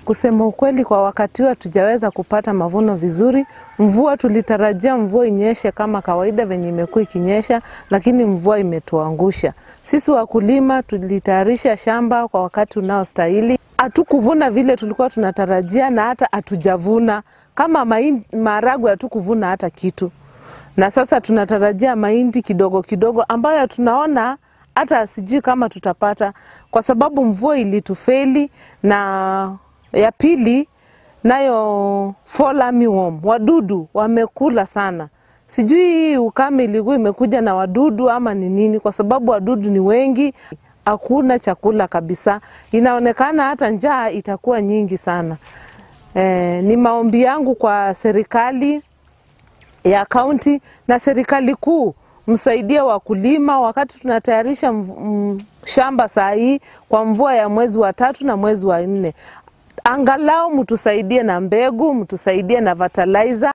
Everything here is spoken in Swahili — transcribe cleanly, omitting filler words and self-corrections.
Kusema ukweli, kwa wakati huu hatujaweza kupata mavuno vizuri. Mvua tulitarajia mvua inyeshe kama kawaida venye imekuwa ikinyesha, lakini mvua imetuangusha. Sisi wakulima tulitayarisha shamba kwa wakati unaostahili. Hatukuvuna vile tulikuwa tunatarajia na hata hatujavuna. Kama maharagwe hatukuvuna hata kitu. Na sasa tunatarajia mahindi kidogo kidogo ambayo tunaona hata sijui kama tutapata kwa sababu mvua ilitufeli. Na ya pili nayo fall armyworm, wadudu wamekula sana. Sijui ukame ilikuwa imekuja na wadudu ama ni nini, kwa sababu wadudu ni wengi, hakuna chakula kabisa. Inaonekana hata njaa itakuwa nyingi sana. Ni maombi yangu kwa serikali ya kaunti na serikali kuu, msaidie wakulima wakati tunatayarisha shamba saa hii kwa mvua ya mwezi wa 3 na mwezi wa 4. Angalau mtusaidie na mbegu, mtusaidie na fertilizer.